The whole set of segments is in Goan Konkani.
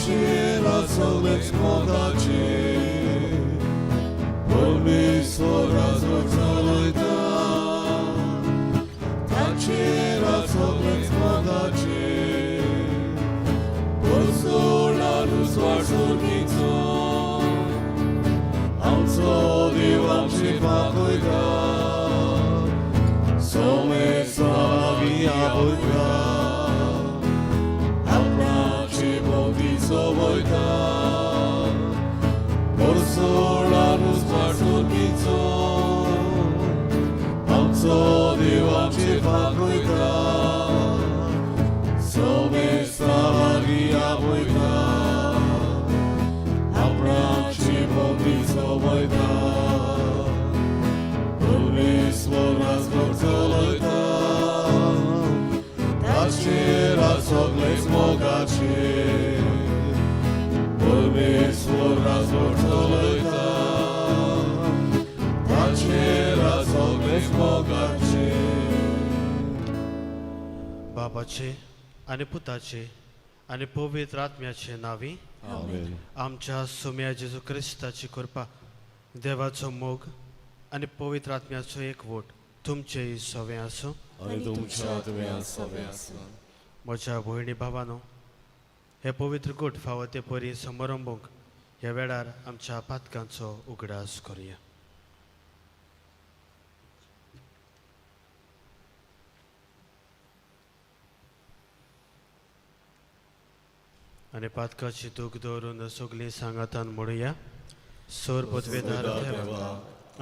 ताचेर सगळेच मोगाचे परमेश्वर राजवट चलयता ताचेर सगळेच मोगाचे परसोळा रुजवाड सोदीचो आमचो देव आमची पाकयता सोमेस्तां लागीं आपयता आपणाची भोंवती सोबयता परसोळा रुजवाड सोदीचो आमचो देव आमची पाकयता सोमेस्तां लागीं आपयता आपणाची भोंवती सोबयता परमेश्वर राजवट चलयता ताचेर सगळेच मोगाचे परमेश्वर राजवट चलयता ताचेर सगळेच मोगाचे. बापाचे आनी पुताचे आनी पवित्र आत्म्याचे नांवी. आमेन. आमच्या सुम्या जेजू क्रिस्ताची कृपा, देवाचो मोग आनी पवित्र आत्म्याचो एकवट तुमचेय सवें आसूं. आनी तुमच्या आत्म्या सवें आसूं. म्हज्या भयणी भावानो, हे पवित्र गूट फावो ते परी समारंभूंक ह्या वेळार आमच्या पातकांचो उगडास करुया. आनी पातकाची दूख दवरून सगळीं सांगातान म्हणुया. सोर पदवेदार देवा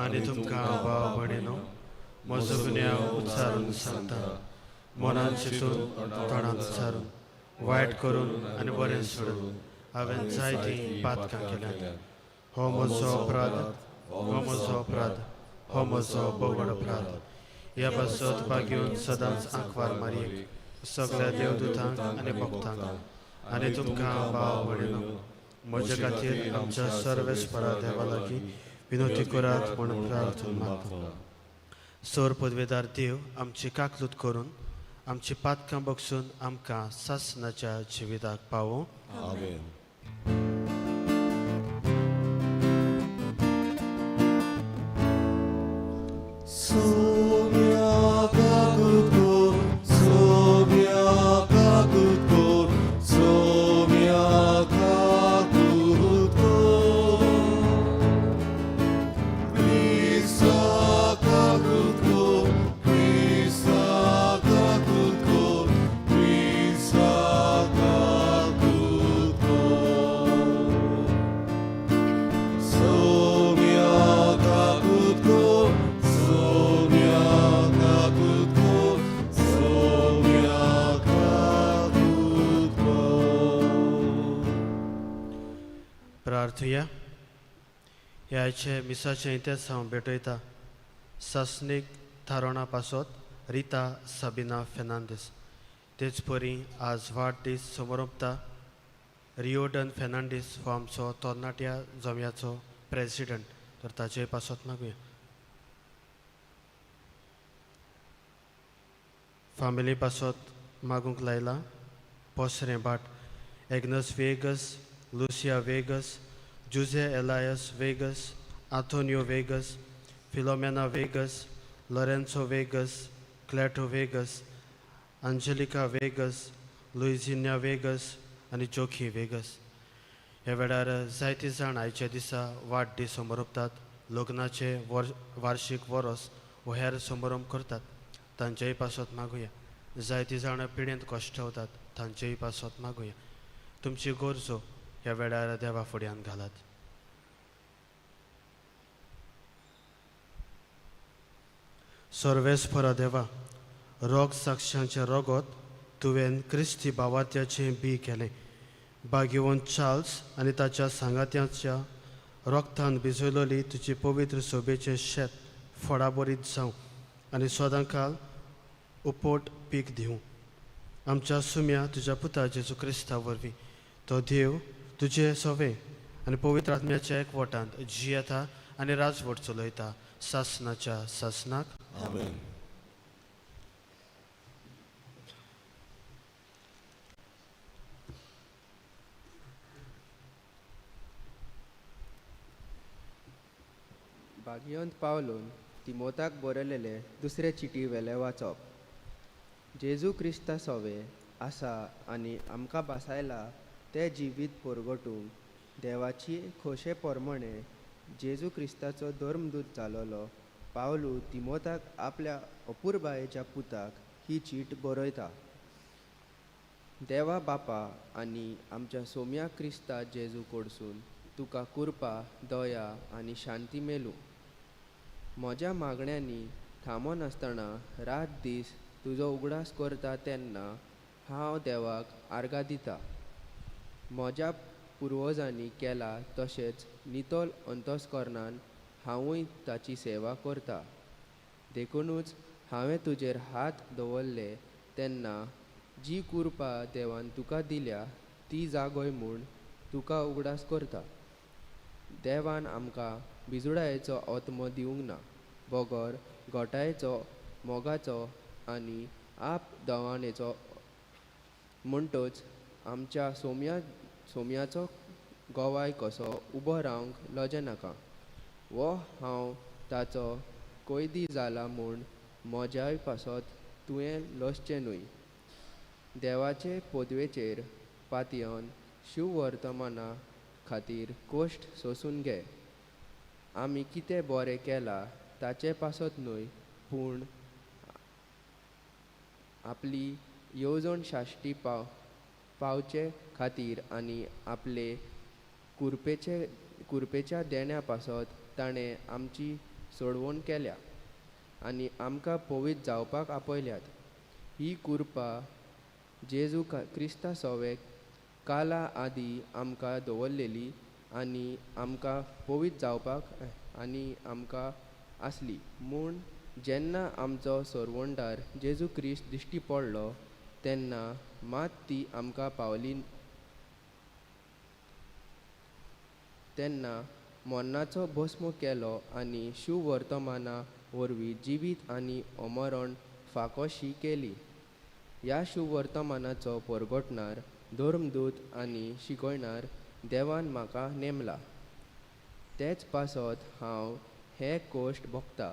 आनी तुमकां भाव भयणीनो, म्हजो गुन्यांव उच्चारून सांगता. मनान चिंतून, तोंडान उच्चारून, वायट करून आनी बरें सोडून हांवें जायतीं पातकां केल्यांत. हो म्हजो अपराध, हो म्हजो अपराध, हो म्हजो बोगड अपराध. ह्या पासत भागेवन सदांच आंकवार मारयेक, सगळ्या देवदूतांक आनी भक्तांक आनी तुमकां भाव भयणीनो, म्हजे खातीर आमच्या सर्वेस्परा देवा लागीं विनवती करात म्हूण प्रार्थना मागता. सोर पदवेदार देव आमची काकलूत करून आमची पातकां बगसून आमकां सासनाच्या जिविताक पावोवं. आमेन. सोम्या काकूत कोर, सोम्या काकूत कोर, सोम्या काकूत कोर. क्रिस्ता काकूत कोर, क्रिस्ता काकूत कोर, क्रिस्ता काकूत कोर. सोम्या काकूत कोर, सोम्या काकूत कोर, सोम्या काकूत कोर. प्रार्थुया. ह्या आयचे मिसाचें इतिहास हांव भेटयता सासणीक थारोणा पासत रिता साबिना फेर्नांदीस. तेच परी आज वाडदीस समरोपता रियोडन फेर्नांडीस हो आमचो तरणाट्या जम्याचो प्रेसिडंट, तर ताचे पासत मागुया. फामिली पासत मागूंक लायला पोसरें भाट एग्नस वेगस, लुसिया वेगस, जुझे एलायस वेगस, आंतोनियो वेगस, फिलोमेना वेगस, लॉरेन्सो वेगस, क्लॅटो वेगस, अंजलिका वेगस, लुइझिन्या वेगस आनी जोखी वेगस. ह्या वेळार जायतीं जाण आयच्या दिसा वाडदीस समरोपतात, लग्नाचे वार्शीक वरोस वो हेर समारंभ करतात, तांचेय पासत मागुया. जायतीं जाणां पिडेंत कश्टवतात, तांचेय पासत मागुया. तुमची गरजो ह्या वेळार देवा फुड्यान घालात. सर्वेस्परा देवा, रोग साक्षांचें रोगत तुवें क्रिस्ती भावात्याचें बी केलें. भाग्यवंत चार्ल्स आनी ताच्या सांगात्याच्या रोगतान भिजयलोली तुजी पवित्र सोबेचें शेत फळाबरीत जावं आनी सदांकाल उपोट पीक दिवं. आमच्या सुम्या तुज्या पुता जेजू क्रिस्ता वरवीं, तो देव तुजे सवे आनी पवित्र आत्म्याच्या एकवटांत जियेता आनी राजवट चलयता सासनाच्या सासनाक. आमेन. भाग्यवंत पावलून तिमोताक बरयलेले दुसरे चिटी वेलें वाचप. जेजू क्रिस्ता सोवे आसा आनी आमकां बासायला तें जिवीत परगटूंक देवाची खोशे परमणे जेजू क्रिस्ताचो धर्मदूत जालोलो पावलू तिमोताक आपल्या अपुरबायेच्या पुताक ही चीट बरयता. देवा बापा आनी आमच्या सोम्या क्रिस्ता जेजू कडसून तुका कृपा, दया आनी शांती मेलूं. म्हज्या मागण्यांनी थांबनासतना रात दीस तुजो उगडास करता तेन्ना हांव देवाक आर्गां दिता. म्हज्या पुर्वजांनी केला तशेंच नितळ अंतस्करणान हांवूय ताची सेवा करता. देखुनूच हांवें तुजेर हात दवरले तेन्ना जी कृपा देवान तुका दिल्या ती जागय म्हूण तुका उगडास करता. देवान आमकां भिजुडायेचो आत्मो दिवंक ना, बगर घोटायेचो, मोगाचो आनी आप दवाणेचो. म्हणटच आमच्या सोम्याचो गोवाय कसो उबो रावंक लजेनाका वो हांव ताचो कैदी जाला म्हूण म्हज्याय पासत तुवें लजचें न्हय. देवाचे पदवेचेर पातयेवन शिववर्तमाना खातीर कश्ट सोंसून घे. आमी कितें बरें केलां ताचे पासत न्हय, पूण आपली येवजण साश्टी पावचे खातीर आनी आपले कुरपेच्या देण्या पासत ताणें आमची सोडवण केल्या आनी आमकां पवित्र जावपाक आपयल्यात. ही कृपा जेजू क्रिस्ता सोवे काला आदी आमकां दवरलेली आनी आमकां पवित्र जावपाक आनी आमकां आसली म्हूण जेन्ना आमचो सोरवणदार जेजू क्रिस्त दिश्टी पडलो तेन्ना मात ती आमकां पावली. तेन्ना मरणाचो भस्म केलो आनी शुवर्तमाना वरवीं जिवीत आनी अमरण फाकोशी केली. ह्या शुवर्तमानाचो परगटणार, धर्मदूत आनी शिकयणार देवान म्हाका नेमला. तेच पासत हांव हे कश्ट भोगता,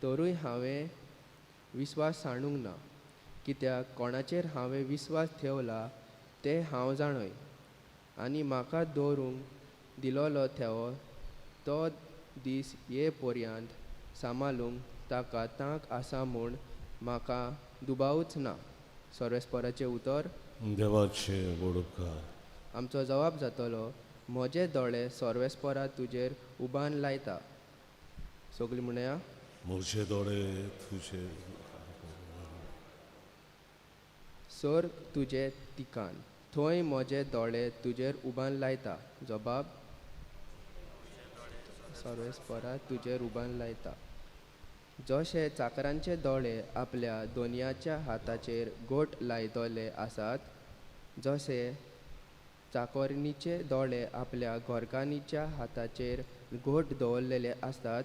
तरूय हांवें विस्वास सांडूंक ना, कित्याक कोणाचेर हांवें विस्वास ठेवला तें हांव जाणय आनी म्हाका दवरूंक दिलोलो ठेवो तो दीस ये पर्यंत सांबाळूंक ताका तांक आसा म्हूण म्हाका दुबावूच ना. सर्वेस्पराचें उतर. देवाचे व्हड उपकार. आमचो जवाब जातलो, म्हजे दोळे सर्वेस्परा तुजेर उबान लायता. सगळीं म्हणया, म्हजे दोळे तुजे सर तुजे तिकान थंय म्हजे दोळे तुजेर उबान लायता. जबाब, सर्वेस्परा तुजेर उबान लायता. जशे चाकरांचे दोळे आपल्या दोनयाच्या हाताचेर गोट लायतले आसात, जशे चाकोरणीचे दोळे आपल्या घरकान्नीच्या हाताचेर घोट दवरलेले आसतात,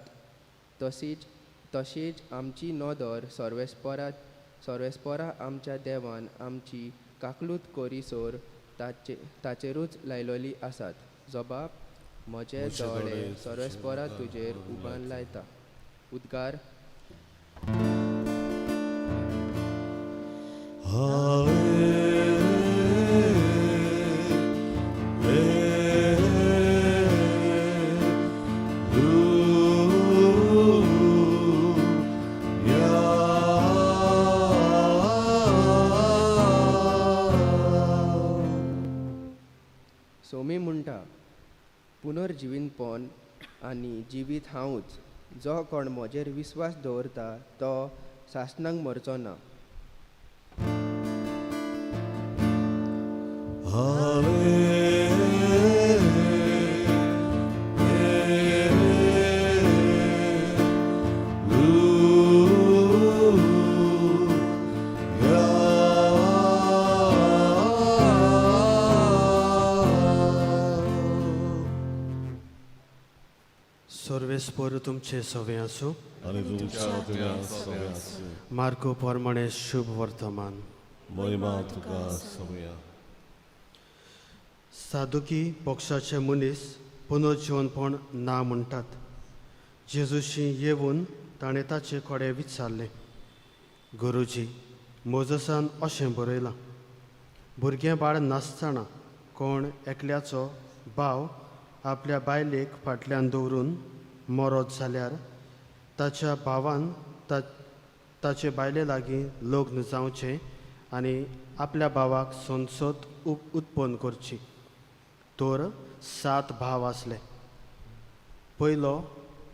तशीच आमची नदर सर्वेस्परा आमच्या देवान आमची काकलूत करीसर ताचेरूच लायलेली आसात. जबाब, म्हजे दोळे सर्वेस्परा तुजेर उबान लायता. उद्गार. सोमी म्हणटा, पुनर्जिवीतपण आनी जिवीत हांवूच, जो कोण म्हजेर विस्वास दवरता तो सासणाक मरचो ना. सर्वेस्पर तुमचे सवे आसूं. आनी तुमच्या आत्म्या सवे आसूं. मार्को प्रमाणे शुभ वर्तमान. महिमा तुका सवया. सादुकी पक्षाचे मनीस पुनर्जिवनपण ना म्हणटात. जेजूशी येवन ताणें ताचे कडेन विचारलें, गुरुजी, मोजसान अशें बरयलां, भुरगें बाळ नासतना कोण एकल्याचो भाव आपल्या बायलेक फाटल्यान दवरून मरत जाल्यार ताच्या भावान ताचे बायले लागीं लग्न जावचें आनी आपल्या भावाक संसद उत्पन्न करची. तर 7 भाव आसले. पयलो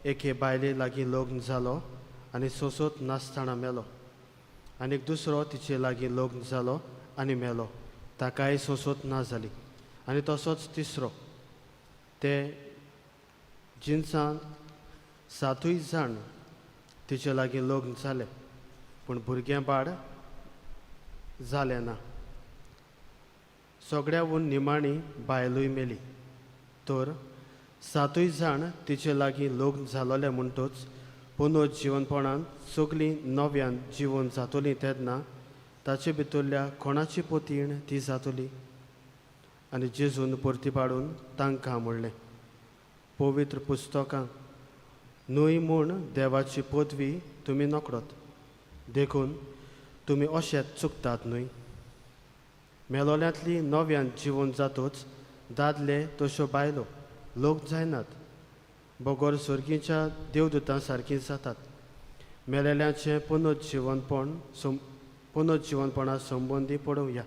एके बायले लागीं लग्न जालो आनी सोंसत नासतना मेलो. आनी दुसरो तिचे लागीं लग्न जालो आनी मेलो, ताकाय सोंसत ना जाली. आनी तसोच तिसरो. ते जिनसान 7 जाण तिचे लागीं लग्न जाले, पूण भुरगें बाळ जालें ना. सगळ्याहून निमाणी बायलूय मेली. तर 7 जाण तिचे लागीं लग्न जालोले म्हणटच पुनर्जिवनपणान सगळीं नव्यान जिवन जातली तेन्ना ताचे भितरल्या कोणाची पोतीण ती जातली. आनी जेजून परती पाडून तांकां म्हणलें, पवित्र पुस्तकां न्हय म्हूण देवाची पदवी तुमी नकळत, देखून तुमी अशेंच चुकतात न्हय. मेलोल्यांतली नव्यान जिवन जातूच दादले तश्यो बायलो लोक जायनात, बगर सर्गीच्या देवदूतां सारकीं जातात. मेलेल्याचें पुनर्जिवनपणा संबंदी पळोवया.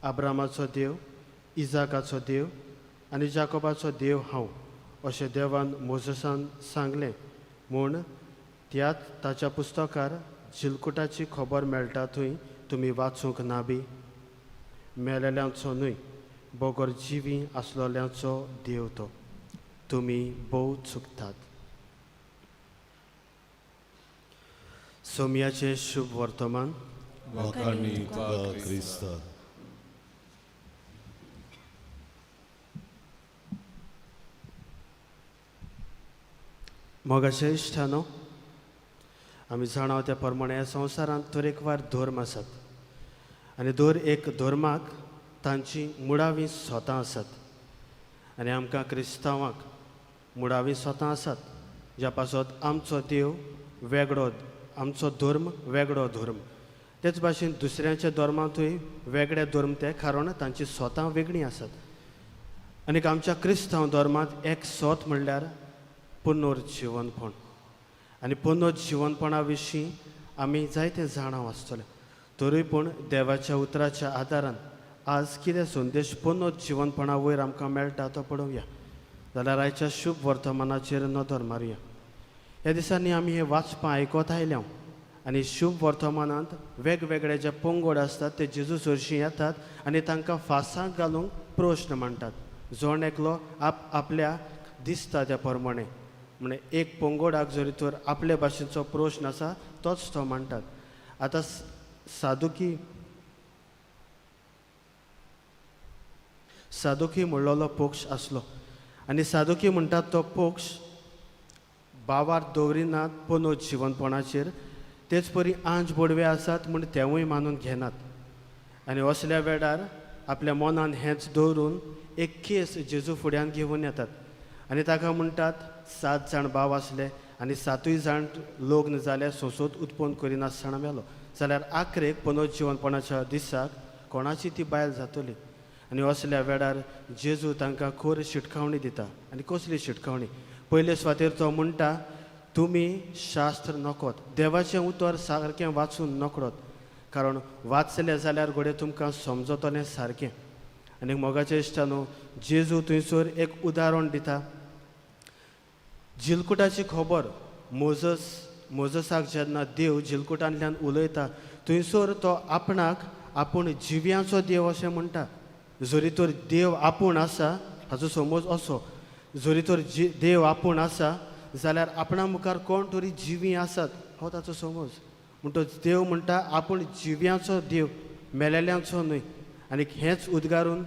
आब्रामाचो देव, इजाकाचो देव आनी जाकोबाचो देव हांव, अशें देवान मोजसान सांगलें म्हूण त्याच ताच्या पुस्तकार झिलकुटाची खबर मेळटा थंय तुमी वाचूंक ना बी. मेलेल्यांचो न्हय, बगर जिवी आसलोल्यांचो देव तो. तुमी भोव चुकतात. सोमयाचें शुभ वर्तमान. वाखाणी तुका क्रिस्ता. मोगाचे इश्टानो, आमी जाणा त्या प्रमाणे ह्या संवसारांत तरेकवार धर्म आसात आनी दर एक धर्माक तांची मुळावीं स्वतां आसात. आनी आमकां क्रिस्तांवांक मुळावीं स्वतां आसात, ज्या पासत आमचो देव वेगळो, आमचो धर्म वेगळो धर्म. तेच भाशेन दुसऱ्यांच्या धर्मांतूय वेगळे धर्म ते, कारण तांची स्वतां वेगळीं आसात. आनीक आमच्या क्रिस्तांव धर्मांत एक स्वत म्हणल्यार पुनर्जिवनपण. आनी पुनर्जिवनपणा विशीं आमी जायते जाणां आसतले, तरूय पूण देवाच्या उतराच्या आदारान आज कितें संदेश पुनर्जिवनपणा वयर आमकां मेळटा तो पळोवया. जाल्यार आयच्या शुभ वर्तमानाचेर नदर मारुया. ह्या दिसांनी आमी हें वाचपां आयकत आयल्या आनी शुभ वर्तमानांत वेगवेगळे जे पंगड आसतात ते जेजू सरशीं येतात आनी तांकां फासांक घालूंक प्रश्न मांडटात. जण एकलो आपल्या दिसता त्या प्रमाणे, म्हणजे एक पंगडाक जरी तर आपले भाशेचो प्रश्न आसा तोच तो मांडटात. आतां सादुकी म्हणलेलो पक्ष आसलो आनी सादुकी म्हणटात तो पक्ष बावार दवरिनात पुनर्जिवनपणाचेर, तेच परी आंज बोडवे आसात म्हूण तेवूय मानून घेनात. आनी असल्या वेळार आपल्या मनान हेंच दवरून एक केस जेजू फुड्यान घेवन येतात आनी ताका म्हणटात 7 जाण भाव आसले आनी 7 जाण लग्न जाले, सोंसोत उत्पन्न करिनासतना मेलो, जाल्यार आखरेक पुनर्जिवनपणाच्या दिसाक कोणाची ती बायल जातली. आनी असल्या वेळार जेजू तांकां खर शिटकावणी दिता. आनी कसली शिटकावणी? पयले सुवातेर तो म्हणटा, तुमी शास्त्र नकोत, देवाचें उतर सारकें वाचून नकळत, कारण वाचलें जाल्यार घडये तुमकां समजतलें सारकें. आनी मोगाच्या इश्टानो, जेजू थंयसर एक उदाहरण दिता. झिलकुटाची खबर मोजसाक जेन्ना देव झिलकुटांतल्यान उलयता थंयसर तो आपणाक आपूण जिव्यांचो देव अशें म्हणटा. जरी तर देव आपूण आसा हाचो समज असो, जरी तर देव आपूण आसा जाल्यार आपणा मुखार कोण तरी जिवीं आसात हो ताचो समज. म्हणटच देव म्हणटा आपूण जिव्यांचो देव, मेलेल्यांचो न्हय. आनी हेंच उद्गारून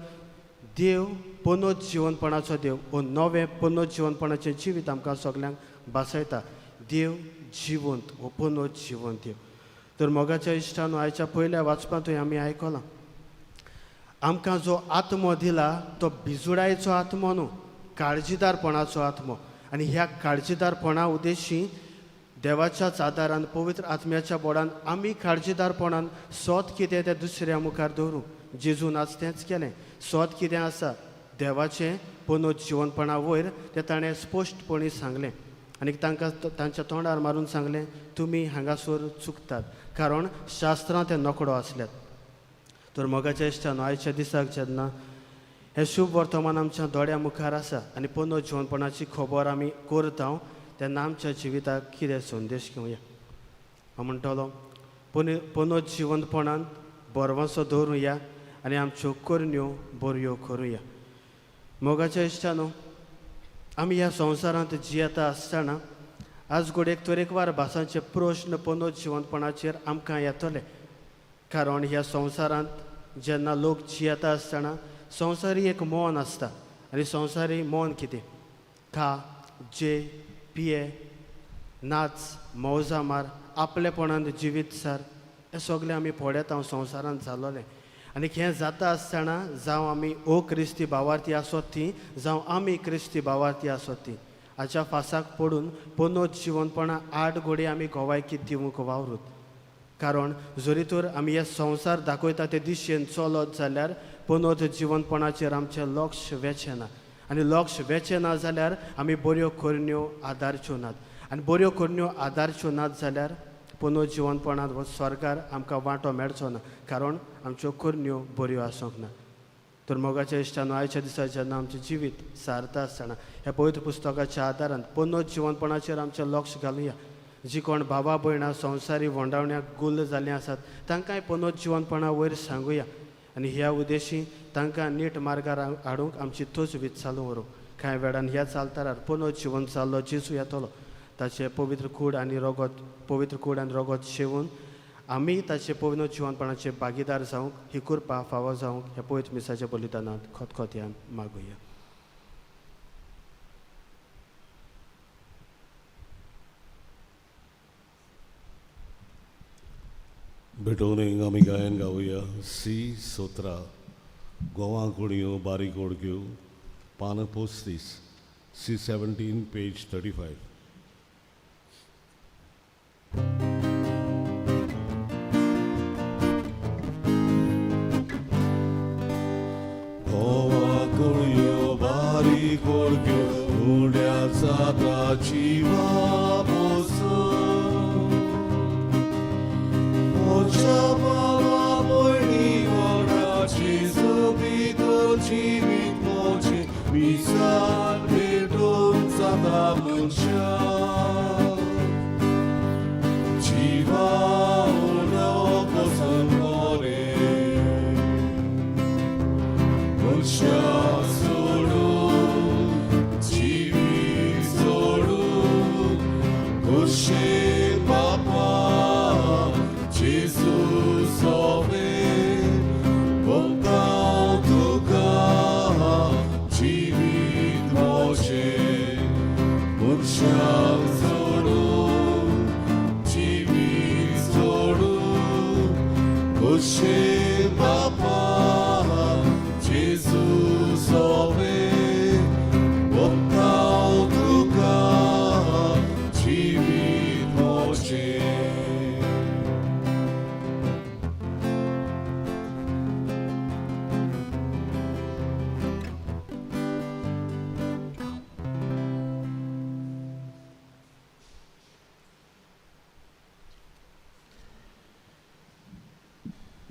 देव पुनर्जिवनपणाचो देव, हो नवें पुनर्जिवनपणाचें जिवीत आमकां सगल्यांक भासयता. देव जिवंत, हो पुनर्जिवंत देव. तर मोगाच्या इश्टान आयच्या पयल्या वाचपांतूय आमी आयकलां, आमकां जो आत्मो दिला तो बिजुडायेचो आत्मो न्हू, काळजीदारपणाचो आत्मो. आनी ह्या काळजीदारपणा उद्देशी देवाच्याच आदारान पवित्र आत्म्याच्या बोडान आमी काळजीदारपणान सोद कितें तें दुसऱ्या मुखार दवरूं. जेजून आज तेंच केलें. सोद कितें आसा देवाचें पनोत जिवनपणा वयर तें ताणें स्पश्टपणी सांगलें आनी तांकां तांच्या तोंडार मारून सांगलें, तुमी हांगासर चुकतात कारण शास्त्रां ते नकडो आसल्यात. तर मोगाच्या इश्टान आयच्या दिसाक जेन्ना हें शुभ वर्तमान आमच्या दोळ्या मुखार आसा आनी पनोत जिवनपणाची खबर आमी करता तेन्ना आमच्या जिविताक कितें संदेश घेवया. हांव म्हणटलो पनोत जिवनपणांत बरवसो दवरुया आनी आमच्यो करण्यो बऱ्यो करुया. मोगाच्या इश्टानो, आमी ह्या संवसारांत जियेता आसतना आज घडयेक तरेकवार भासांचे प्रश्न पनोत जिवनपणाचेर आमकां येतले, कारण ह्या संवसारांत जेन्ना लोक जियेता आसतना संवसारी एक मन आसता आनी संवसारी मन कितें खा, जे, पिये, नाच, मौजा मार, आपलेपणान जिवीत सार, हें सगळें आमी पळयता संवसारांत जालोलें. आनी हें जाता आसतना जावं आमी ओ क्रिस्ती भावार्थी आसत ती, जावं आमी क्रिस्ती भावार्थी आसत ती, हाच्या फासाक पडून पनोत जिवनपणा आठ घोडे आमी गोवायकी दिवंक वावरूत. कारण जरी तर आमी हे संवसार दाखयता ते दिशेन चलत जाल्यार पनोत जिवनपणाचेर आमचें लक्ष वेचें ना आनी लक्ष वेचें ना जाल्यार आमी बऱ्यो करण्यो आदारच्यो नात आनी बऱ्यो करण्यो आदारच्यो नात जाल्यार पनोत जिवनपणांत वो स्वर्गार आमकां वांटो मेळचो ना, कारण आमच्यो करण्यो बऱ्यो आसूंक ना. तर मोगाच्या इश्टानो, आयच्या दिसा जेन्ना आमचें जिवीत सारता आसतना ह्या पवित्र पुस्तकाच्या आदारान पनोत जिवनपणाचेर आमचें लक्ष घालुया. जी कोण बाबा भयणां संवसारी वंडावण्याक गुल्ल जाल्लीं आसात तांकांय पनोत जिवनपणा वयर सांगुया आनी ह्या उद्देशी तांकां नीट मार्गार हाडूंक आमची तजवीज चालू व्हरूं. कांय वेळान ह्या चालतारार पनोत जिवन चाललो जेजू येतलो, ताचें पवित्र कूड आनी रगत, पवित्र कूड आनी रगत शेवून आमी ताचे पवित्र जिवनपणाचे भागीदार जावंक ही कृपा फावो जावंक ह्या पवित्र मिसाच्या बलिदानांत खतखत्यान मागुया. भेटोवणेक आमी गायन गावया सी 17 गोवा कोडयो बारीक ओडक्यो पानां 35 सी 17 पेज 35. गोवा कोडयो बारीक ओडक्यो उड्या जाता जिवा पोसो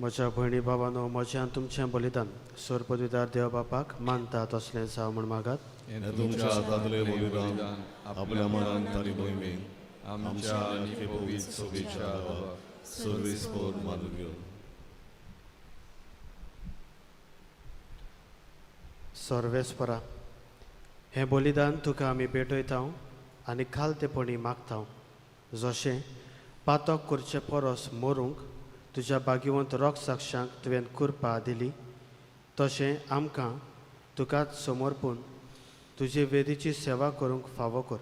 म्हज्या भयणी बाबानो, म्हज्या तुमचें बलिदान सोरपदवीदार देव बापाक मानता तसलें जावं म्हूण मागात. तुमच्या हातांतलें बलिदान आपल्या मनान तारी मोहिमेन आमच्या आनी पवित्र सभेच्या सर्वेस्पर मानून घेवन. सर्वेस्परा, हें बलिदान तुका आमी भेटयता आनी खालतेपणी मागता, जशें पातक करचे परस मरूंक तुज्या भाग्यवंत रोग साक्षांक तुवें कृपा दिली, तशें आमकां तुकाच समर्पून तुजे वेदीची सेवा करूंक फावो कर.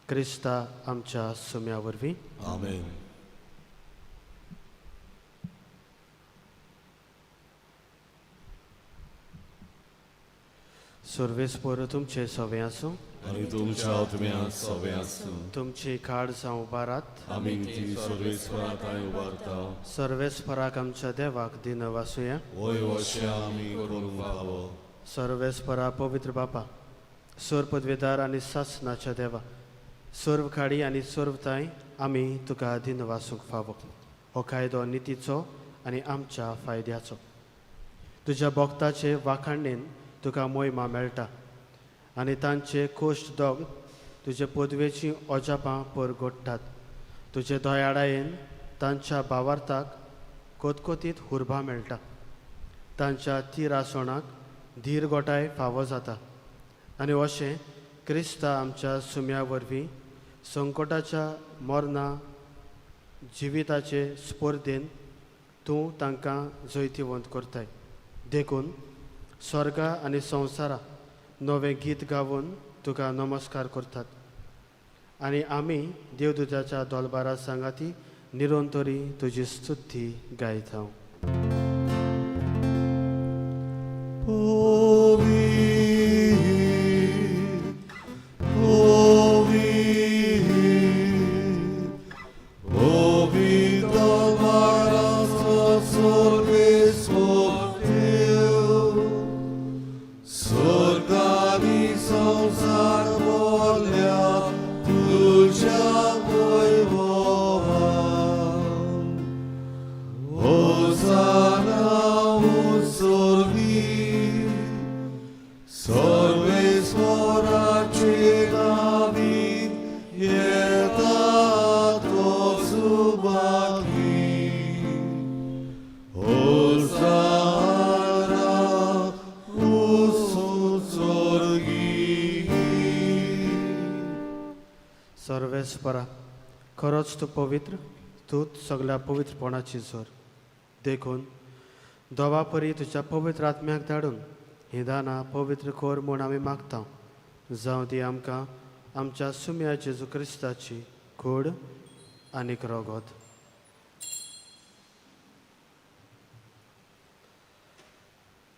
क्रिस्ता आमच्या सुम्या वरवीं. आमेन. सर्वेस्पर तुमचे सवे आसूं आनी तुमच्या आत्म्या सोबे आसूं. तुमची काळजां उबारात. आमी ती सर्वेस्वरा थंय उबारता. सर्वेस्पराक आमच्या देवाक दिन वासुया. वय वशे आमी करूंक फावो. सर्वेस्परा पवित्र बापा, सर्व पदवेदार आनी सासनाच्या देवा, सर्व खाडी आनी सर्वताय आमी तुका दिन वासूंक फावो. हो कायदो नितीचो आनी आमच्या फायद्याचो. तुज्या भक्ताचे वाखाणेन तुका मोहिमा मेळटा आनी तांचे कोश्ट दोग तुजे पदवेचीं अजापां परगोडटात. तुजे दयाळायेन तांच्या भावार्थाक कोतकोतीत हुर्बा मेळटा. तांच्या तिरासणाक धीर गोठाय फावो जाता आनी अशें क्रिस्ता आमच्या सुम्या वरवीं संकटाच्या मरणा जिविताचे स्पर्धेन तूं तांकां जैतिवंत करताय. देखून स्वर्गा आनी संवसारा नवें गीत गावन तुका नमस्कार करतात आनी आमी देवदुताच्या दोलबारा सांगाती निरंतरी तुजी स्तुती गायता. सर्वेस्परा, खरोच तूं पवित्र, तूंच सगळ्या पवित्रपणाची जोर. देखून दोवा परी तुज्या पवित्र आत्म्याक धाडून ही दानां पवित्र कर म्हूण आमी मागता. जावं ती आमकां आमच्या सुम्या जेजू क्रिस्ताची कूड आनीक रगत.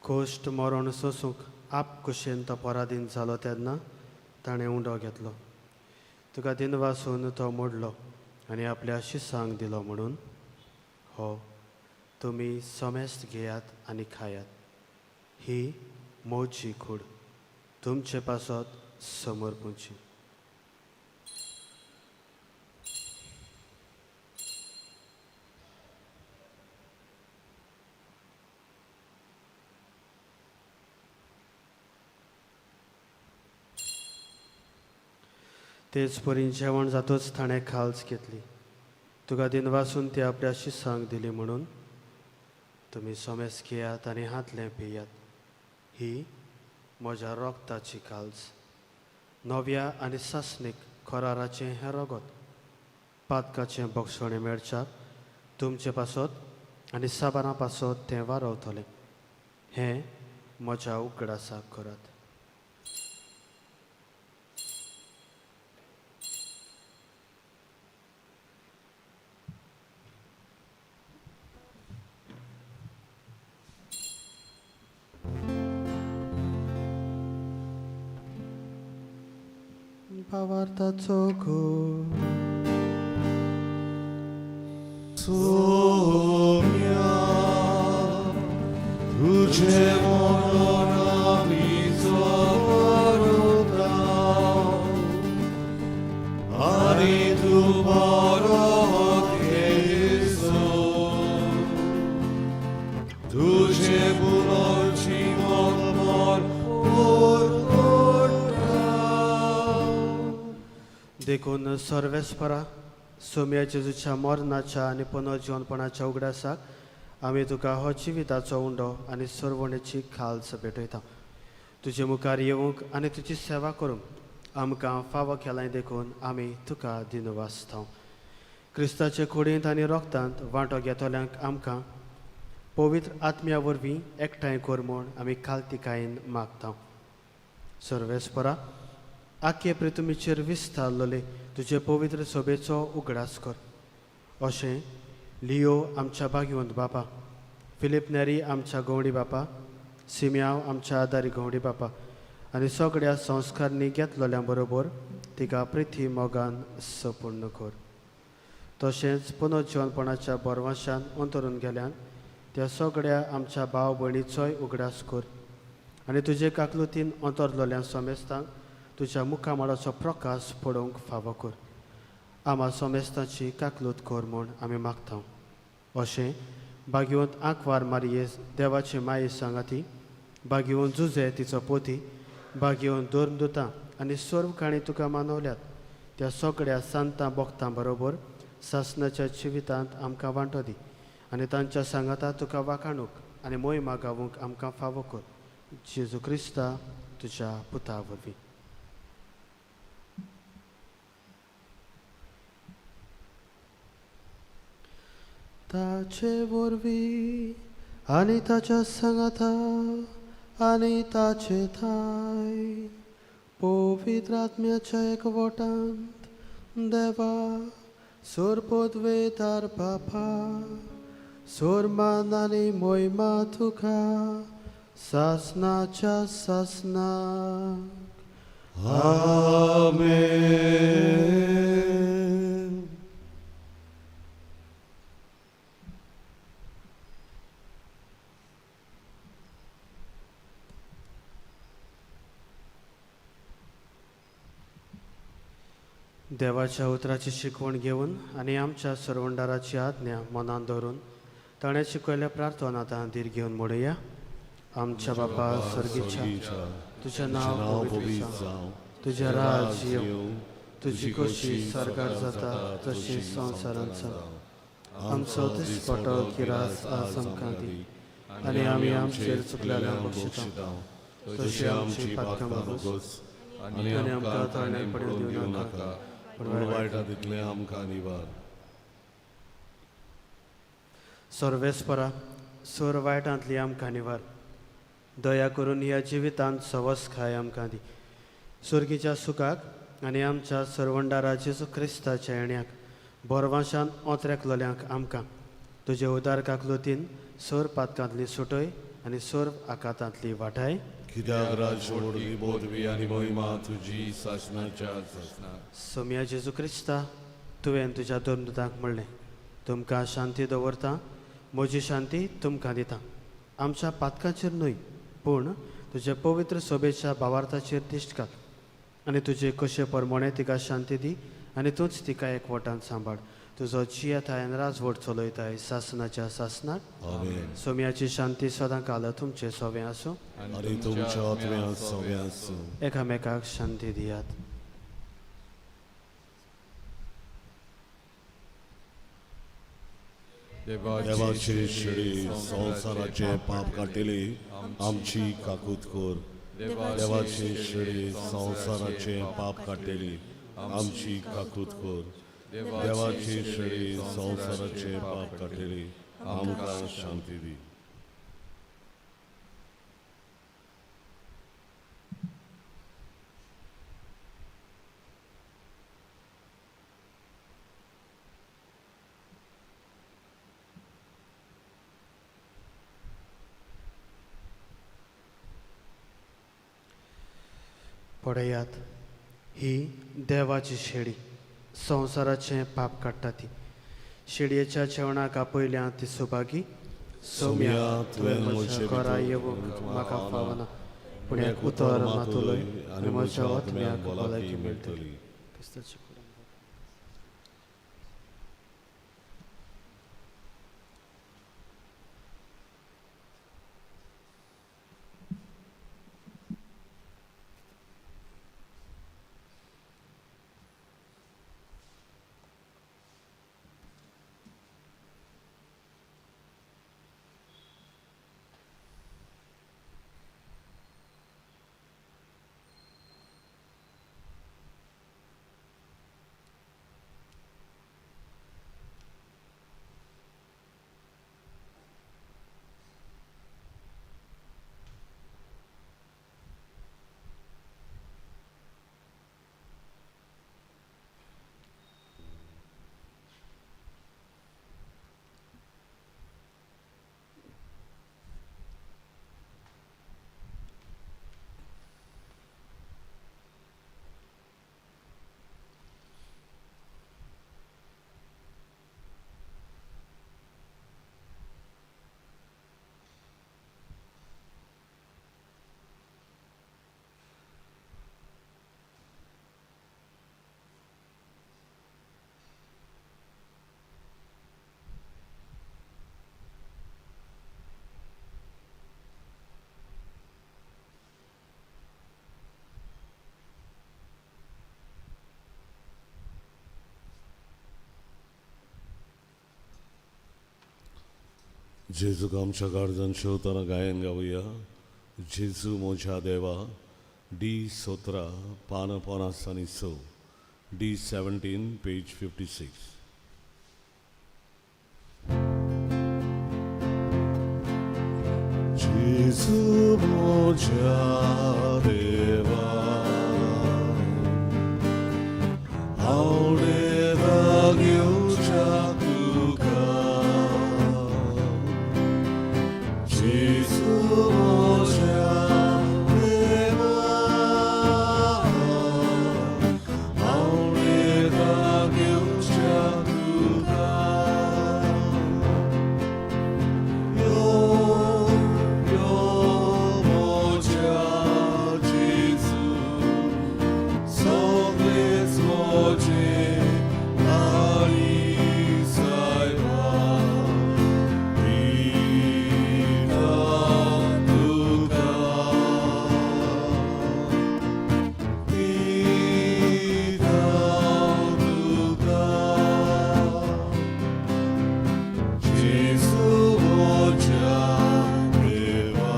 कोश्ट मरण सोसूंक आप कुशेन तो पराधीन जालो तेन्ना ताणें उंडो घेतलो. तुका दिनवासून तो मोडलो आनी आपल्या शिसांक दिलो म्हणून, हो तुमी समेस्त घेयात आनी खायात. ही मोची कूड तुमचे पासत समर्पूची. तेच परी जेवण जातच ताणें खाल्स घेतली. तुका दिनवासून ती आपल्या शिसांक दिली म्हणून, तुमी समेस घेयात आनी हातलें पियात. ही म्हज्या रोगताची खाल्स, नव्या आनी सासणीक कराराचें हें रगत. पातकाचें बक्षणें मेळच्याक तुमचे पासत आनी साबारां पासत तें वारवतलें. हें म्हज्या उगडासाक करात. भावार्थाचो घोळ. सोम्या तुझे मरण आमी जोरता आनी तूं परत येसो. तुझे पुनर्जीवन मर देखून सर्वेस्परा, सोम्या जेजूच्या मरणाच्या आनी पुनर्जीवनपणाच्या उगडासाक आमी तुका हो जिविताचो उंडो आनी सरवणेची खाल्स भेटयता. तुजे मुखार येवंक आनी तुजी सेवा करूंक आमकां फावो केलाय देखून आमी तुका दिनवासता. क्रिस्ताचे कुडींत आनी रोगतांत वांटो घेतल्यांक आमकां पवित्र आत्म्या वरवीं एकठांय कर म्हूण आमी खालतिकायेन मागता. सर्वेस्परा, आखे प्रितुमीचेर विस्तारलेले तुजे पवित्र सोबेचो उगडास कर. अशें लियो आमच्या भाग्यवंत बापा, फिलीप नेरी आमच्या गवडी बापा, सिम्याव आमच्या आदारी गवडी बापा आनी सगळ्या संस्कारणी घेतलेल्या बरोबर तिका प्रिथी मोगान सपूर्ण कर. तशेंच पुनर्जिवनपणाच्या बरवाशान अंतरून गेल्यान त्या सगळ्या आमच्या भाव भयणीचोय उगडास कर आनी तुजे काकलुतीन अंतरलेल्या समेस्तांक तुज्या मुखामळाचो प्रकाश पळोवंक फावो कर. आमा समेस्तांची काकलूत कर म्हूण आमी मागता. अशें बागेवंत आंकवार मारये देवाचे माये सांगाती, बागेवंत जुजे तिचो पोती, बागेवंत धर्मदुतां आनी सर्व काणी तुका मानवल्यात त्या सगळ्या सांतां भक्तां बरोबर सासणाच्या जिवितांत आमकां वांटो दी आनी तांच्या सांगाता तुका वाखाणूक आनी मोहिमा गावूंक आमकां फावो कर. जेजू क्रिस्ता तुज्या पुता वरवीं. ताचे वरवीं आनी ताच्या सांगाता आनी ताचे थाय पवित्र आत्म्याच्या एकवटांत देवा सोरपदवेदार बापा सोरमान आनी मोहिमा तुका सासनाच्या सासनाक. आमेन. देवाच्या उतराची शिकवण घेवन आनी आमच्या सरवंडाराची आज्ञा मनान धरून ताणें शिकयल्ल्या प्रार्थना आतां धीर घेवन म्हणुया. आमच्या बापा सर्गीच्या, तुजें नांव पवित्र जावं, तुजें राज येवं, तुजी खोशी सरकार जाता तशी संवसारांत जावं. आमचो दिसपटो किरास आज आमकां दी आनी आमी आमचेर चुकलेल्यांक बक्षिता तशी आमची पातकां भोगस आनी आमकां ताणें पडून दिवं नाका, पूण वायटा तितलें आमकां निवार. सर्वेस्परा सोर वायटांतली आमकां निवार. दया करून ह्या जिवितांत सवस खाय आमकां दी. सुर्गीच्या सुखाक आनी आमच्या सरवंडारा जेजू क्रिस्ताच्या येण्याक बोरवाशान ओतरेकलोल्यांक आमकां तुजे उदार काकलुतीन सोर पातकांतली सुटय आनी सोर आकातांतली वाटाय. कित्याक राजवट बोधवी आनी महिमा तुजी सासणाच्या सासणाक. सोम्या जेजू क्रिस्ता, तुवें तुज्या धर्मदूतांक म्हणलें, तुमकां शांती दवरता, म्हजी शांती तुमकां दिता. आमच्या पातकाचेर न्हय पूण तुजे पवित्र सोबेच्या भावार्थाचेर दिश्ट घाल आनी तुजे कशे प्रमाणे तिका शांती दी आनी तूंच तिका एकवटान सांबाळ. तुजो जियेताय आनी राजवट चलयताय सासणाच्या सासणाक. आमेन. सोम्याची शांती सदां काल तुमचें सोवें आसूं आनी तुमच्या आत्म्यांत सोवें आसूं. एकामेकाक शांती दियात. देवाचे शिडी संवसाराचे पाप काडटली आमची काकूत कर. देवाचे शिडी संवसाराचे पाप काडटली आमची काकूत कर. देवाचे शिडी संवसाराचे पाप काडटली आमकां शांती दी. पळयात, ही देवाची शेळी संवसाराचें पाप काडटा ती. शेळयेच्या जेवणाक आपयल्या ती सुभागी. सोम्या, तुवें म्हज्या घरा येवंक म्हाका फावना, पूण एक उतर मात उलय आनी म्हज्या आत्म्याक भलायकी मेळटली. क्रिस्ताचे जेजूक आमच्या गार्जन शेवतना गायन गावया. जेजू मोज्या देवा, डी 17 पान 56, डी 17 पेज 56. जेजू मोज्या देवा, हांव देवा घेवच्या तुका. जेजू मोज्या देवा, हांव देवा घेवच्या तुका. यो यो मोज्या जेजू, सगळेच मोजे आनी सायबा, दिता तुका, दिता तुका. जेजू मोज्या देवा,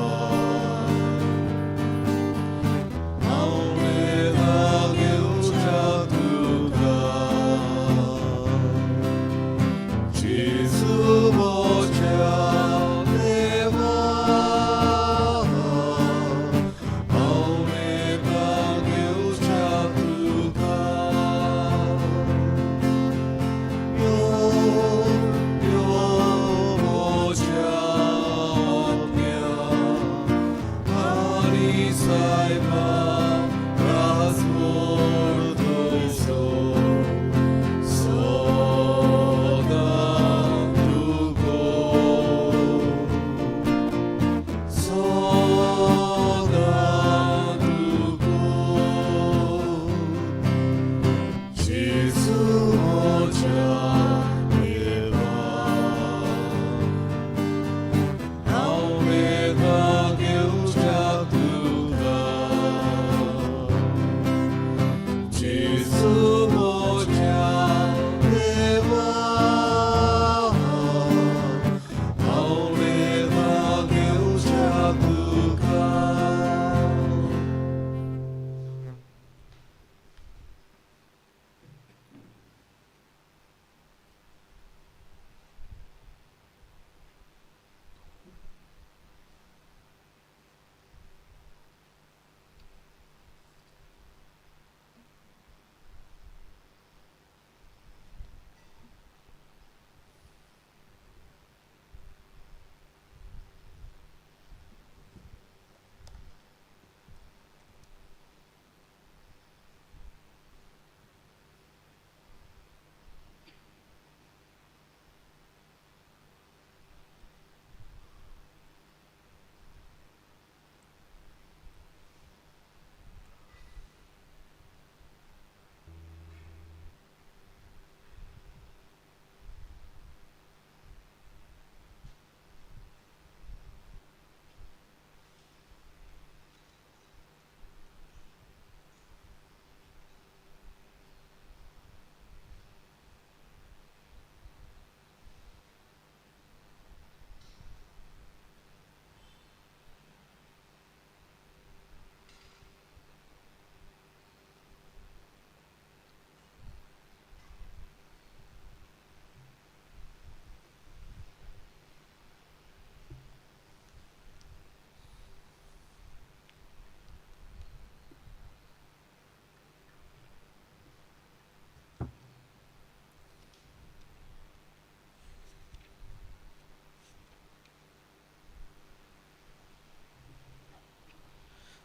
हांव देवा घेवच्या तुका. जेजू मोज्या देवा, हांव देवा घेवच्या तुका. यो यो मोज्या आत्म्या आनी सायबा, राजमोर तुजो सदां तुगो, सदां तुगो. जेजू मोज्या देवा, हांव देवा घेवच्या तुका. जेजू मोज्या देवा, हांव देवा घेवच्या तुका.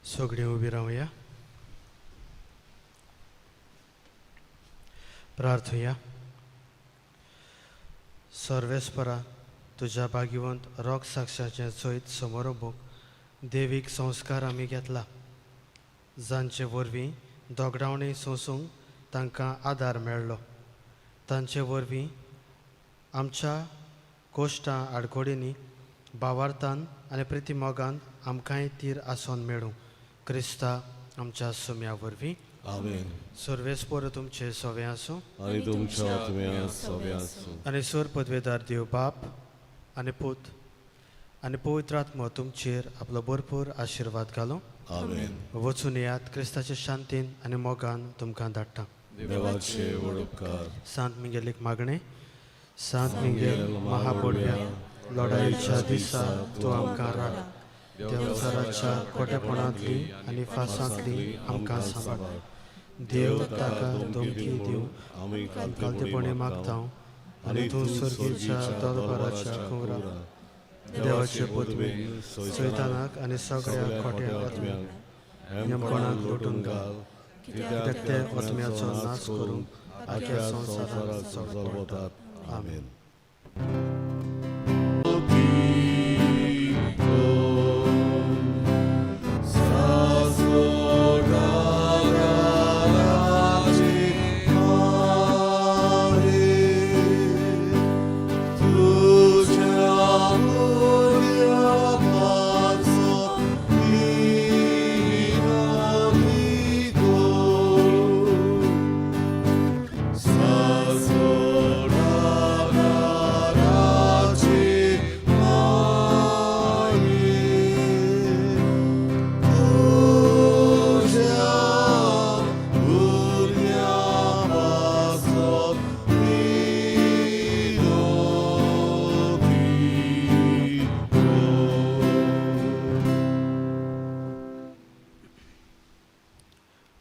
सगळीं उबी रावया, प्रार्थुया. सर्वेस्परा, तुज्या भाग्यवंत रोग साक्षाचें जैत समारंभूंक देवीक संस्कार आमी घेतला, जांचे वरवीं दोगडावणी सोंसूंक तांकां आदार मेळ्ळो, तांचे वरवीं आमच्या कोश्टां आडकोडींनी भावार्थान आनी प्रितीमोगान आमकांय तीर आसोन मेळूं. क्रिस्ता आमच्या सुम्या वरवीं. आमेन. सर्वेस्पर तुमचे सवे आसूं. आनी तुमच्या आत्म्या सवे आसूं. आनी सोर पदवेदार देव बाप आनी पूत आनी पवित्र आत्मो तुमचेर आपलो भरपूर आशिर्वाद घालूं. आमेन. वचून येयात, क्रिस्ताचे शांतीन आनी मोगान तुमकां धाडटा. देवाचे व्हड उपकार. सांत मिंगेलीक मागणें. सांत मिंगेल महापोडव्या, लढायेच्या दिसा तूं आमकां राख. देवचाराच्या खोटेपणांतली आनी फासांतली आमकां सांबाळ. देव ताका धमकी दिवं आमी कालतेपणी मागता आनी तूं सर्गीच्या दरबाराच्या कुंवरा देवाचे पदवी सैतानाक आनी सगळ्या खोट्या आत्म्यांक नेमपणाक लुटून घाल, कित्याक ते आत्म्याचो नाश करूंक आख्या संवसारात चलवतात. आमेन.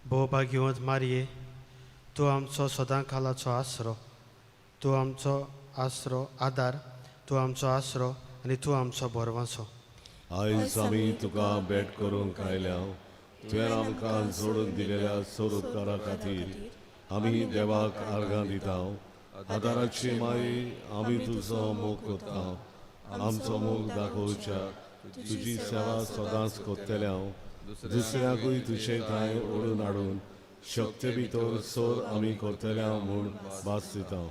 भोवभाग्यवंत मारये, तूं आमचो सदां कालाचो आसरो, तूं आमचो आसरो आदार, तूं आमचो आसरो आनी तूं आमचो भरवंसो. आयज आमी तुका भेट करूंक आयल्या. तुवें आमकां जोडून दिलेल्या सोर उपकारा खातीर आमी देवाक आर्गां दिता. आदाराची माई, आमी तुजो मोग करता. आमचो मोग दाखोवच्या तुजी सेवा सदांच करतले हांव. दुसऱ्याकूय तुजे ठांय ओडून हाडून शक्ते भितर सोर आमी करतले हांव म्हूण भास दिता.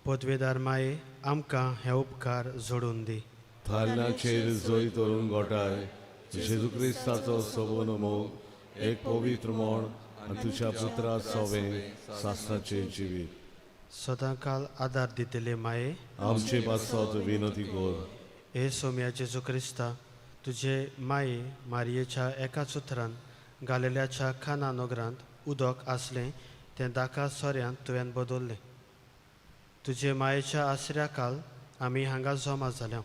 पदवेदार माये, आमकां हे उपकार जोडून दी. थारण्याचेर जय धरून गोठाय जेजू क्रिस्ताचो सोबून मोग एक पवित्र म्हण आनी तुज्या पुत्रा सोवे सासणाचें जिवीत. सदांकाल आदार दितले माये, आमचे पासत विनंती कर. हे सोम्या जेजू क्रिस्ता, तुजे माये मारयेच्या एकाच उतरान गालेल्याच्या खाना नगरांत उदक आसलें तें दाका सोऱ्यांत तुवें बदललें. तुजे मायेच्या आसऱ्या काल आमी हांगा जमा जाल्या.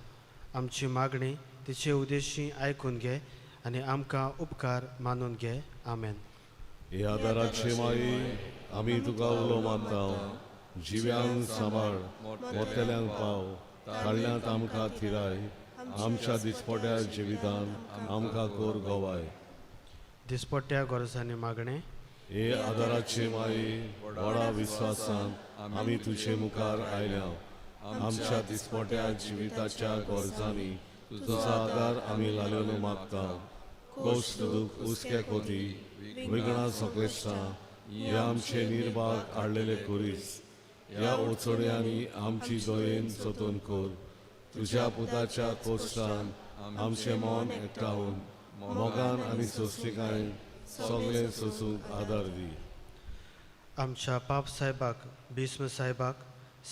आमची मागणी तिचे उद्देशी आयकून घे आनी आमकां उपकार मानून घे. आमेन. हे आदाराचे माई, आमी तुका उलो मारता. जिव्यांक सांबाळ, मोटेल्यांक पाव, काडल्यांत आमकां थिराय. आमच्या दिसपट्या जिवितान आमकां कोर गवाय. दिसपट्ट्या गरजांनी मागणें. हे आदाराचे माई, व्हडा विस्वासान आमी तुजे मुखार आयल्या. आमच्या दिसपट्या जिविताच्या गरजांनी तुजो आदार आमी लालेलो मागता. कश्ट दुख हुस्क्या कोती विघ्नां सकलेश्टां ह्या आमचे निर्भाग हाडलेले कुरीस ह्या ओचोड्यांनी आमची दयेन जतन कर. तुज्या पुताच्या कोश्टान आमचें मन एकठावन मोगान आनी सोंसतिकायेन सगळें सोंसूंक आदार दी. आमच्या पाप साहेबाक, भीष्म साहेबाक,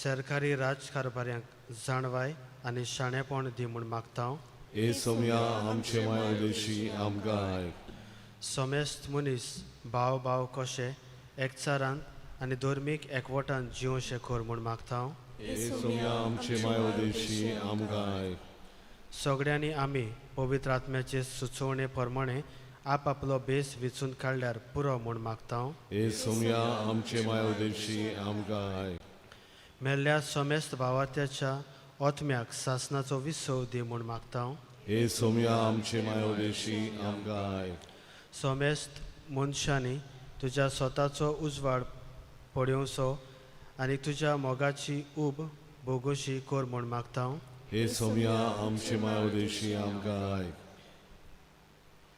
सरकारी राजकारभाऱ्यांक जाणवाय आनी शाणेपण दी म्हूण मागता. हे सोम्या, आमचे माय उदेशी आमकां आयक. समेस्त मनीस भाव भाव कशे एकचारान आनी धर्मीक एकवटान जिवशे कर म्हूण मागता. हे सोम्या, आमचे माय उदेशी आमकां आयक. सगळ्यांनी आमी पवित्र आत्म्याचे सुचोवणे प्रमाणे आपआपलो बेस विचून काडल्यार पुरो म्हूण मागता. हे सोम्या, आमचे माय उदेशी आमकां आयक. मेल्ल्या समेस्त भावात्याच्या आत्म्याक सासनाचो विसव दी म्हूण मागता. हे सोम्या, आमचे माय उदेशी आमकां आयक. समेस्त मनशांनी तुज्या स्वताचो उजवाड पळोवचो आनी तुज्या मोगाची ऊब भोगोशी कर म्हूण मागता. हे सोम्या, आमचे माय उदेशी आमकां आयक.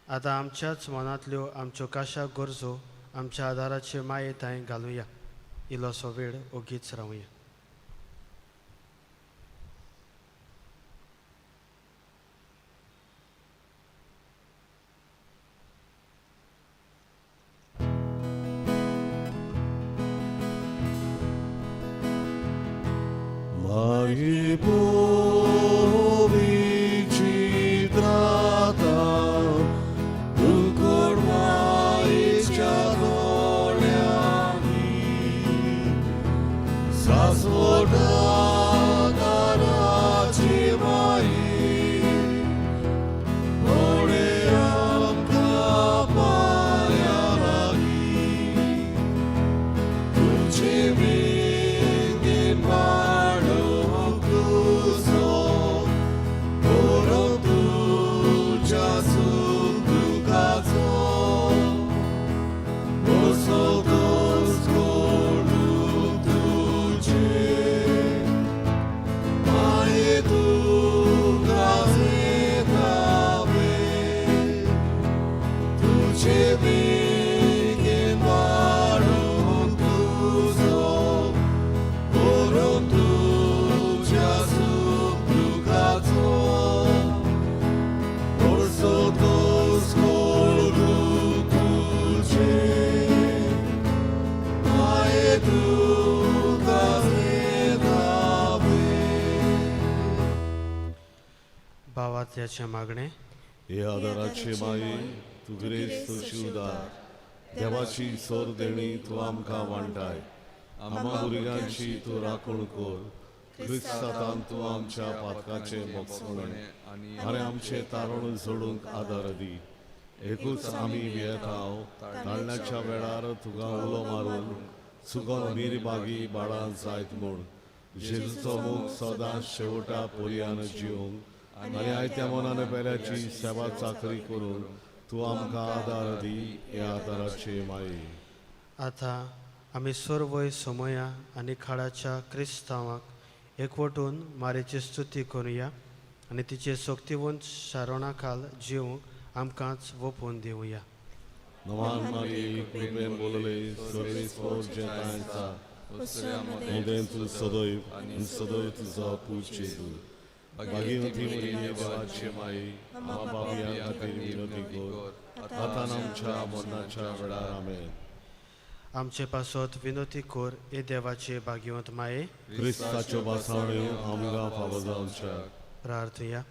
आतां आमच्याच मनांतल्यो आमच्यो काशा गरजो आमच्या आदाराचे माये थांय घालुया. इल्लोसो वेळ ओगीच रावया. Marie Povicino. बेगीन वाडूंक तुजो करूंक तुज्या सूख दुखाचो वर्सो तोस कोडू तुझे माये तुका येतावे. भावात्याचें मागणें. हे आदाराचे माये, तूं गिरेस्त शिवदार देवाची सोर देणी तूं आमकां वांटाय. आमा भुरग्यांची तूं राखण कर. क्रिस्तान तूं आमच्या पातकाचें बोगसणें आनी आमचें तारण जोडूंक आदार दी. एकूच आमी वियेताव ताळण्याच्या वेळार तुका उलो मारून चुकोन निर्भागी बाळां जायत म्हूण जेजूचो मोग सदां शेवटा पर्यान जिवंक आनी आयत्या मनान पेल्याची सेवा चाकरी करून तूं आमकां आदार दी. ह्या आदाराचे माये. आतां आमी सर्वय समया आनी खाडाच्या क्रिस्तांवाक एकवटून मारेची स्तुती करुया आनी तिचे सक्तिवंत शारोणा खाल जिवंक आमकांच वोपून दिवया. नवान मारी, कृपेन बोलले सर्वेस्पोर जेतांचा मुदें तूं सदैव आनी सदैव तुजो पूत जेजू. भाग्यवती मरिये, देवाचे माई, आमा पापयां खातीर विनवती कर, आतां आनी आमच्या मरणाच्या वेळार. आमेन. आमचे पासत विनोती कर हे देवाचे भाग्यवंत माये. क्रिस्ताच्यो भासाण्यो आमकां फावो जावच्या. प्रार्थया.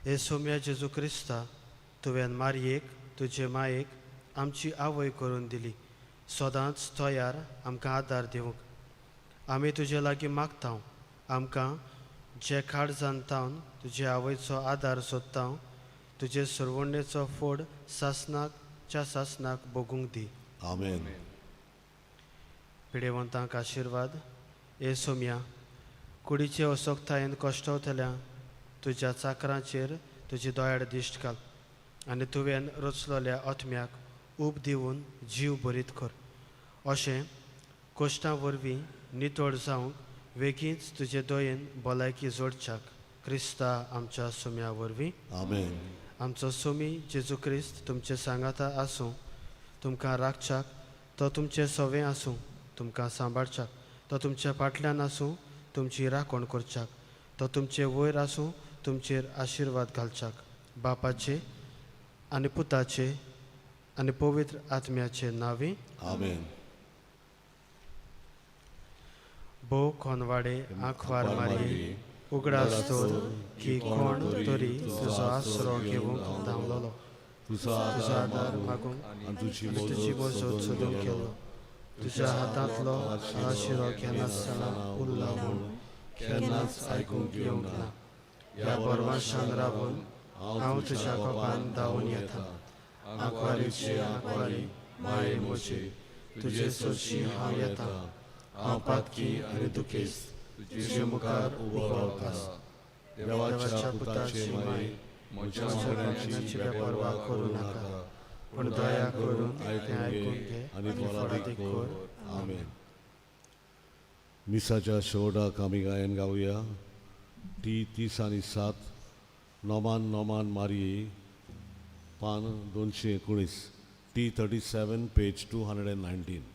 हे सोम्या जेजू क्रिस्ता, तुवें मारयेक तुजे मायेक आमची आवय करून दिली, सदांच तयार आमकां आदार दिवंक. आमी तुजे लागीं मागता, आमकां जे खाड जाणतावन तुजे आवयचो आदार सोदता, तुजे सरवणेचो फोड सासनाकच्या सासनाक भोगूंक दी. आमेन. पिडेवंतांक आशिर्वाद. हे सोम्या, कुडीचे असोक्तायेन कश्टवतल्या तुज्या चाकरांचेर तुजी दोयाड दिश्ट घाल आनी तुवें रचलोल्या आत्म्याक ऊब दिवन जीव बरीत कर, अशें कश्टां वरवीं नितळ जावंक वेगींच तुजे दयेन भलायकी जोडच्याक, क्रिस्ता आमच्या सोम्या वरवीं. आमेन. आमचो सोमी जेजू क्रिस्त तुमचे सांगाता आसूं. तुमकां राखच्याक तो तुमचें सवें आसूं. तुमकां सांबाळच्याक तो तुमच्या फाटल्यान आसूं. तुमची राखण करच्याक तो तुमचे वयर आसूं. तुमचेर आशिर्वाद घालच्याक बापाचे आनी पुताचे आनी पवित्र आत्म्याचे नांवी. आमेन. भोव कोनवाडे आंखवार मारये, उगडास दवर की कोण तरी तुजो आसरो घेवंक धांवलोलो, तुजो तुजो आदार मागूंक आनी तुजी आनी तुजी मजत मजत सोदून सोदूंक गेलो. गेलो. तुज्या हातांतलो आशिरो घेनासतना उरला म्हूण केन्नाच आयकूंक येवंक ना. ह्या बरवाशान रावून हांव तुज्या कोपान धांवून येता. आंकवारीची आंकवारी माये म्हजी, तुजे सोशी हांव येता. हांव पातकी आनी दुखेस्त, तुजे मुखार उबो रावता. देवाच्या पुताचे माये, म्हज्या म्हज्या मागण्यांची मागण्यांची बेपर्वा बेपर्वा करूं करूं नाका, नाका, पूण पूण दया दया करून करून आयकून तें घे आयकून घे आनी आनी फळादीक फळादीक कर. कर. आमेन. मिसाच्या शेवटाक आमी गायन गावया. टी 37 नोमान नोमान मारये, पान 219. T 37, page 219.